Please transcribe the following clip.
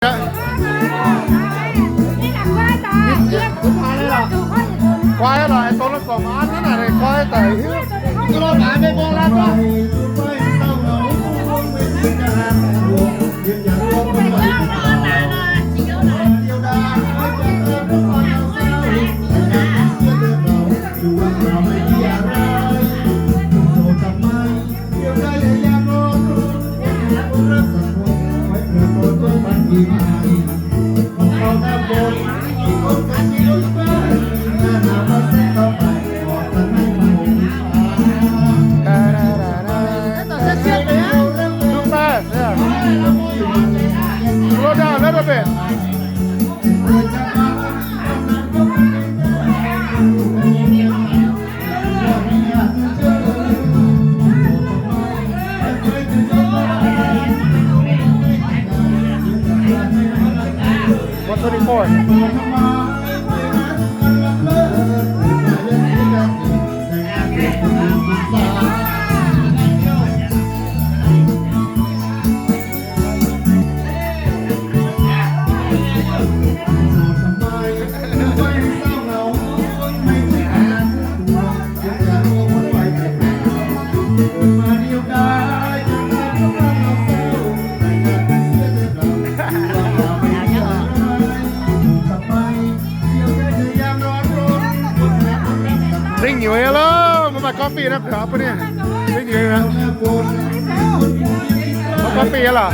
Guai lorqc, dongh la'gorngv an naaiv naaic guai daic hiuv. Too fast, yeah. Slow down a little bit. One twenty-four. Dingh nyuoz loh, mbuo maaih coffee naaiv, mbuo ninh dingh nyuoz naaiv. Maaih coffee loh?